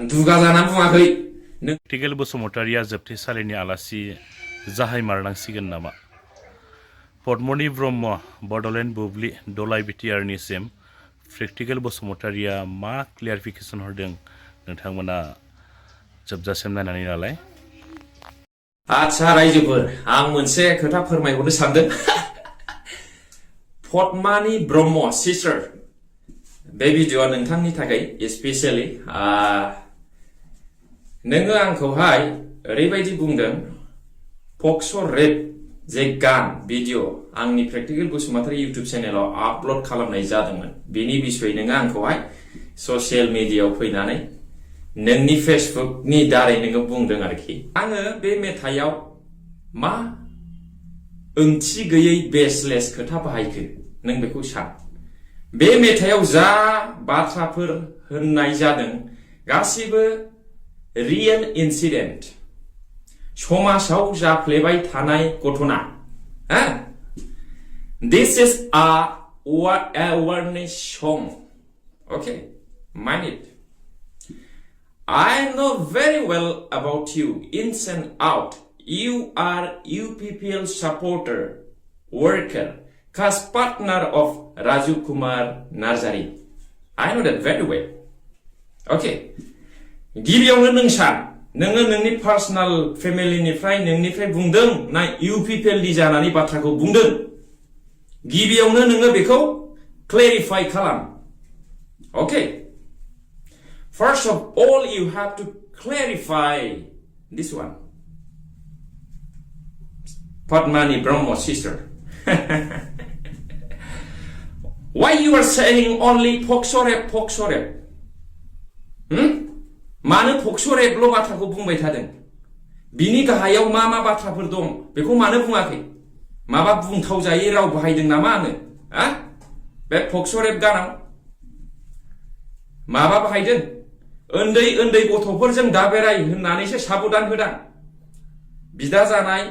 दुगा जाना बुङाखै प्रेक्टिकेल बसुमतारिया जोबथेसालिनि आलासि जाहायमारनांसिगोन नामा? पद्मनि ब्रह्म बड'लेण्ड बुब्लि दलाइ बिटिआरनिसिम प्रेक्टिकेल बसुमतारिया मा क्लियारिफिकेसन हरदों नोंथांमोना जोबजासिम नायनानै नालाय। आच्छा रायजोफोर, आं मोनसे खोथा फोरमायहरनो सानदों। पद्मानि ब्रह्म सिस्टार, बे भिडिअ'आ नोंथांनि थाखाय स्पेसियेलि। नोङो आंखौहाय ओरैबायदि बुंदों, पक्स' रेप जे गान भिडिअ आंनि प्रेक्टिकेल बसुमतारी इउटुब चेनेलाव आपल'ड खालामनाय जादोंमोन, बेनि बिसय नोङो आंखौहाय ससियेल मिडियायाव फैनानै नोंनि फेसबुकनि दारै नोङो बुंदों आरोखि। आङो बे मेथाइयाव मा ओंथि गैयै बेसलेस खोथा बाहायखो नों बेखौ सान। बे मेथाइयाव जा बाथ्राफोर होननाय जादों गासिबो रियेल इन्सिडेन्ट, समाजाव जाफ्लेबाय थानाय घटना। दिस इज आ awareness song. Okay, mind it. I know very well about you, ins and out. You are UPPL supporter, worker, cast partner of Raju Kumar Narzari. I know that very well. Okay. गिबियावनो नों सान, नोङो नोंनि personal फेमिलिनिफ्राय नोंनिफ्राय बुंदों ना UPPL नि जानानै बाथ्राखौ बुंदों? गिबियावनो नोङो बेखौ क्लेरिफाइ खालाम। Okay. First of all, you have to clarify this one. Padmani Brahmo sister. Why you are saying only pokso rap? मानो पक्स' रेपल' बाथ्राखौ बुंबाय थादों? बिनि गाहायाव मा मा बाथ्राफोर दं बेखौ मानो बुङाखै? माबा बुंथाव जायै राव बाहायदों नामा आङो? बे पक्स' रेप गानाव माबा बाहायदों? उन्दै उन्दै गथ'फोरजों दाबेराय होननानैसो साबधान होदां बिदा जानाय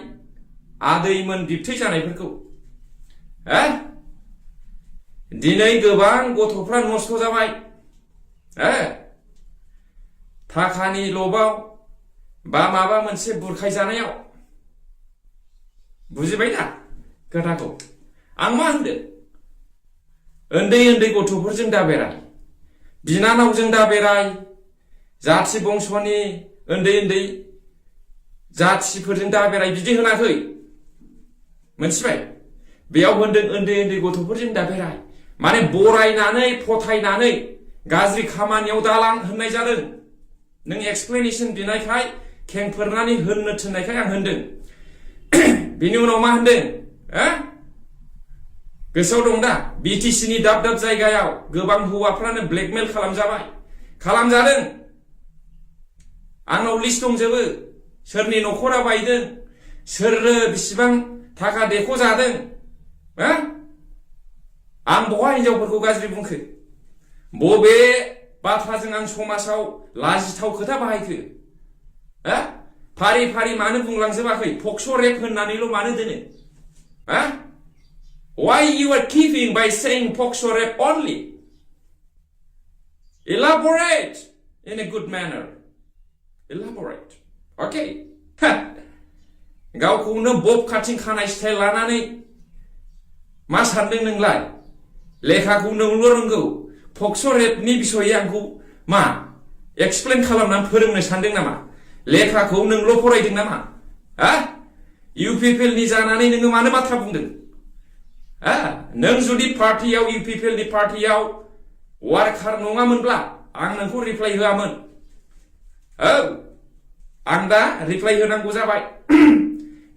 आदैमोन बिबथै जानायफोरखौ। दिनै गोबां गथ'फ्रा नस्थ' जाबाय थाखानि लबाव बा माबा मोनसे बुरखाय जानायाव। बुजिबाय दा खोथाखौ? आं मा होनदों? उन्दै उन्दै गथ'फोरजों दाबेराय, बिनानावजों दाबेराय, जाथि बंस'नि उन्दै उन्दै जाथिफोरजों दाबेराय बिदि होनाखै, मोनथिबाय? बेयाव होनदों उन्दै उन्दै गथ'फोरजों दाबेराय, माने बरायनानै फोथायनानै गाज्रि खामानियाव दालां होननाय जादों। नों एक्सप्लेनेसन बिनायखाय, खेंफोरनानै होननो थिननायखाय आं होनदों। बिनि उनाव मा होनदों? गोसोआव दं दा? BTC नि दाब दाब जायगायाव गोबां हौवाफ्रानो ब्लेकमेल खालामजादों। आंनाव लिस्ट दंजोबो, सोरनि न'खरा बायदों, सोरनो बिसिबां थाखा देख' जादों। आं बहा हिनजावफोरखौ गाज्रि बुंखो? बबे बाथ्राजों आं समाजाव लाजिथाव खोथा बाहायखो? फारि फारि मानो बुंलांजोबाखै? पक्स' रेप होननानैल' मानो दोनो? Why you are keeping by saying pokso rap only? Elaborate in a good manner. Elaborate. Okay. गावखौनो बब काटिं खानाय स्टाइल लानानै मा सानदों नोंलाय? लेखाखौ नोंल' रोंगौ, पक्स' रेपनि बिसयै आंखौ मा एक्सप्लेन खालामनानै फोरोंनो सानदों नामा? लेखाखौ नोंल' फरायदों नामा? UPPL नि जानानै नोङो मानो बाथ्रा बुंदों? नों जुदि पार्टियाव UPPL नि पार्टियाव वार्कार नङामोनब्ला आं नोंखौ रिप्लाइ होआमोन। आं दा रिप्लाइ होनांगौ जाबाय।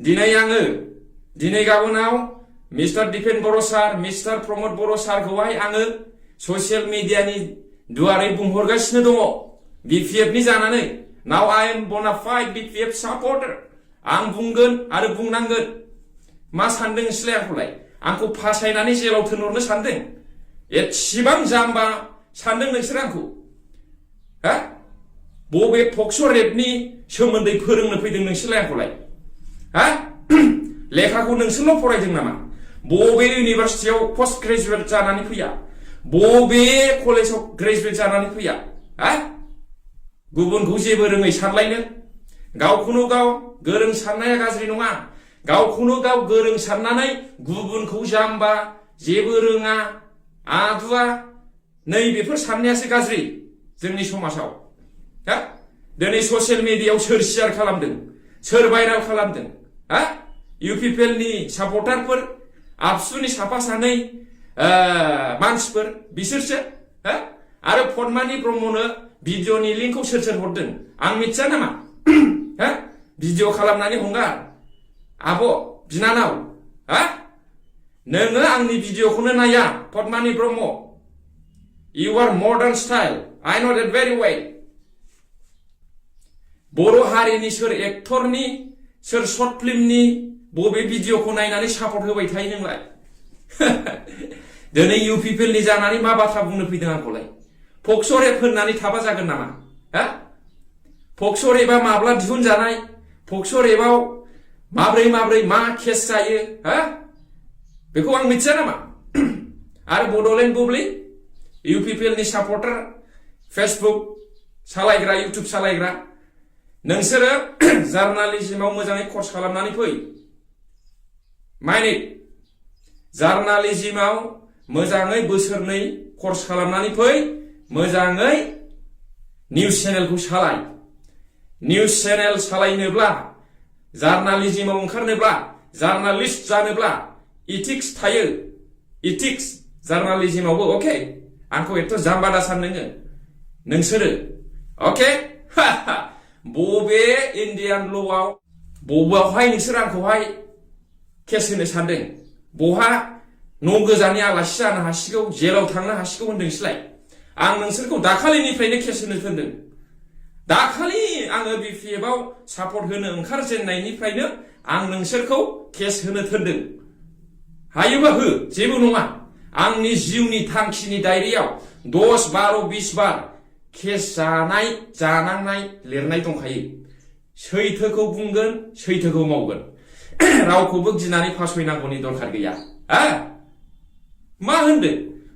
दिनै गाबोनाव mister Dipen Boro' sir, mister Pramod Boro' सारखौहाय आङो ससियेल मिडियानि दुवारै बुंहरगासिनो दङ BPF नि जानानै। Now I am bonafide BPF supporter. आं बुंगोन आरो बुंनांगोन। मा सानदों नोंसोरलाय आंखौलाय? आंखौ फासायनानै जेलाव थोनहरनो सानदों? एसेबां जाम्बा सानदों नोंसोर आंखौ? बबे पक्स' रेपनि सोमोन्दै फोरोंनो फैदों नोंसोरलाय आंखौलाय? लेखाखौ नोंसोरल' फरायदों नामा? बबे इउनिभार्सिटियाव पस्ट ग्रेजुवेट जानानै फैया? बबे कलेजाव ग्रेजुवेट जानानै फैया? गुबुनखौ जेबो रोङै सानलायनो गावखौनो गाव गोरों साननाया गाज्रि नङा गावखौनो गाव गोरों साननानै गुबुनखौ जाम्बा जेबो रोङा आदुवा नै बेफोर साननायासो गाज्रि जोंनि समाजाव हा दिनै ससियेल मिडियायाव सोर शेयार खालामदों सोर भाइराल खालामदों हा इउपिपिएलनि सापर्टारफोर आबसुनि साफा सानै मानसिफोर बिसोरसो हा आरो पद्मानि ब्रह्मनो भिडिअनि लिंकखौ सोर सोर हरदों आं मिथिया नामा हा भिडिअ खालामनानै हंगार आब' बिनानाव हा नोङो आंनि भिडिअखौनो नाया पद्मानि Brahma You are modern style. I know that very well. बर' हारिनि सोर एक्टरनि सोर शर्ट फिल्मनि बबे भिडिअखौ नायनानै सापर्ट होबाय थायो नोंलाय दिनै इउपिपिएलनि जानानै मा बाथ्रा बुंनो फैदों आंखौलाय फक्स' रेप होननानै थाबा जागोन नामा हा फक्स' रेपआ माब्ला दिहुनजानाय फक्स' रेपआव माब्रै मा केस जायो हा बेखौ आं मिथिया नामा आरो बड'लेण्ड बुब्लि इउपिपिएलनि सापर्टार फेसबुक सालायग्रा इउटुब सालायग्रा नोंसोरो जार्नालिज्मआव मोजाङै कर्स खालामनानै फै माइनिक जार्नालिज्मआव मोजाङै बोसोरनै कर्स खालामनानै फै मोजाङै निउस चेनेलखौ सालाय निउस चेनेल सालायनोब्ला जार्नालिज्मआव ओंखारनोब्ला जार्नालिस्ट जानोब्ला इथिक्स थायो इथिक्स जार्नालिज्मआवबो अके आंखौ एथ' जाम्बा दा सान नोंसोरो अके बबे इन्डियान ल'आव बबेयावहाय नोंसोर आंखौहाय केस होनो सानदों बहा न' गोजानि आलासि जानो हासिगौ जेलाव थांनो हासिगौ होनदोंसैलाय आं नोंसोरखौ दाखालिनिफ्रायनो केस होनो थिनदों दाखालि आङो बिपिएफआव सापर्ट होनो ओंखारजेननायनिफ्रायनो आं नोंसोरखौ केस होनो थिनदों हायोबा हो जेबो नङा आंनि जिउनि थांखिनि डायरियाव 10, 12, 20 बार केस जानाय जानांनाय लिरनाय दंखायो सैथोखौ बुंगोन सैथोखौ मावगोन रावखौबो गिनानै फासयनांगौनि दरखार गैया मा होनदों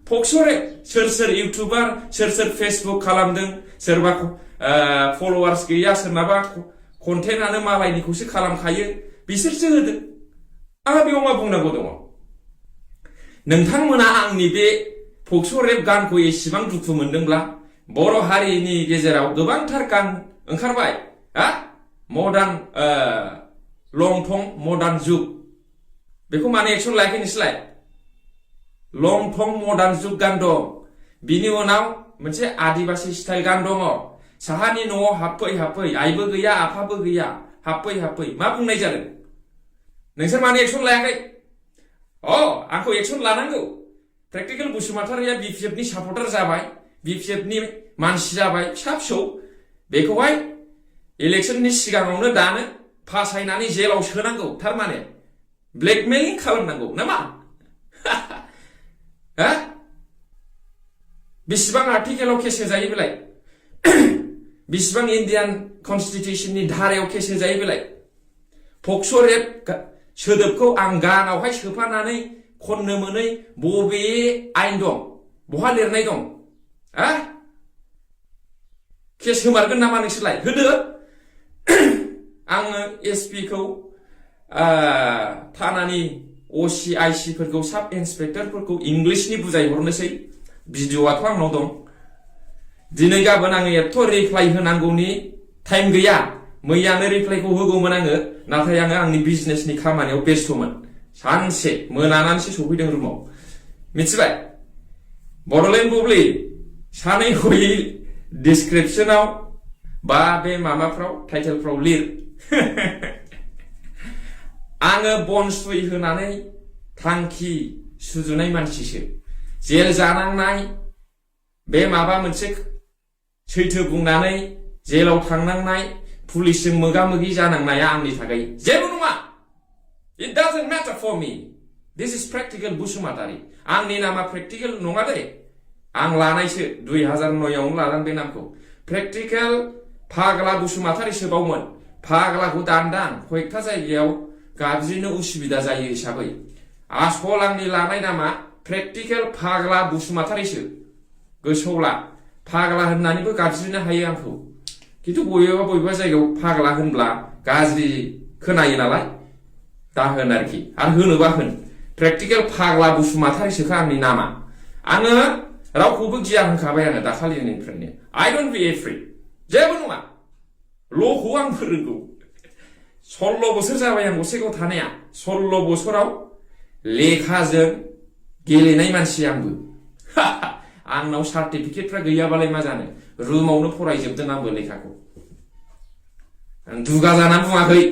फक्सरे सोर इउटुबार सोर फेसबुक खालामदों सोरबा फलोवार्स गैया सोरनाबा कन्टेन्टआनो मालायनिखौसो खालामखायो बिसोरसो होदों आंहा बेयाव मा बुंनांगौ दङ नोंथांमोना आंनि बे फक्स' रेप गानखौ एसेबां दुखु मोनदोंब्ला बर' हारिनि गेजेराव गोबांथार गान ओंखारबाय हा मडार्न लंथं मडार्न जुग बेखौ माने एक्सन लायाखै नोंसोरलाय लंथं मडार्न जुग गान दं बिनि उनाव मोनसे आदिबासि स्टाइल गान दङ साहानि न'आव हाबफै आइबो गैया आफाबो गैया हाबफै मा बुंनाय जादों नोंसोर माने एक्सन लायाखै आंखौ एक्सन लानांगौ प्रेक्टिकेल बसुमतारिया बिपिएफनि सापर्टार जाबाय बिपिएफनि मानसि जाबाय फिसा फिसौ बेखौहाय इलेक्शननि सिगाङावनो दानो फासायनानै जेलाव सोनांगौ थारमाने ब्लेकमेलिं खालामनांगौ नामा हा बेसेबां आर्टिकेलाव केस होजायो बेलाय बेसेबां इन्डियान कनस्टिटिउसननि धारायाव केस होजायो बेलाय फक्स' रेप सोदोबखौ आं गानावहाय सोफानानै खननो मोनै बबे आइन दं बहा लिरनाय दं केस होमारगोन नामा नोंसोरलाय होदो आङो एसपिखौ थानानि असि आइसिफोरखौ साब इन्सपेक्टरफोरखौ इंलिशनि बुजायहरनोसै भिडिअ'आथ' आंनाव दं दिनै गाबोन आङो एथ' रिप्लाइ होनांगौनि टाइम गैया मैयानो रिप्लाइखौ होगौमोन आङो नाथाय आङो आंनि बिजनेसनि खामानियाव बेस्थ'मोन सानसे मोनानानैसो सफैदों रुमाव मिथिबाय बड'लेण्ड बुब्लि सानै हयै डिसक्रिपसनाव बा बे माबाफ्राव टाइटेलफ्राव लिर आङो बन सुइ होनानै थांखि सुजुनाय मानसिसो जेल जानांनाय बे माबा मोनसे सैथो बुंनानै जेलाव थांनांनाय पुलिसजों मोगा मोगि जानांनाया आंनि थाखाय जेबो नङा It doesn't matter for me. This is practical Basumatary आंनि नामा प्रेक्टिकेल नङा दे आं लानायसो 2009आवनो लादों बे नामखौ प्रेक्टिकेल फाग्ला बसुमतारिसो बावमोन फाग्लाखौ दानदां कयेकथा जायगायाव गाबज्रिनो उसुबिदा जायो हिसाबै आसल आंनि लानाय नामा प्रेक्टिकेल फाग्ला बसुमतारिसो गोसोआव ला फाग्ला होननानैबो गाबज्रिनो हायो आंखौ खिन्थु बबेबा जायगायाव फाग्ला होनब्ला गाज्रि खोनायो नालाय दा होन आरोखि आरो होनोबा होन प्रेक्टिकेल फाग्ला बसुमतारिसोखा आंनि नामा आङो रावखौबो गिया होनखाबाय आङो दाखालिनिफ्रायनो I don't be afraid जेबो नङा ल'खौ आं फोरोंगौ 16 बोसोर जाबाय आं गसाइगाव थानाया 16 बोसोराव लेखाजों गेलेनाय मानसि आंबो आंनाव सार्टिफिकेटफ्रा गैयाबालाय मा जानो रुमावनो फरायजोबदों आंबो लेखाखौ आं दुगा जाना बुङाखै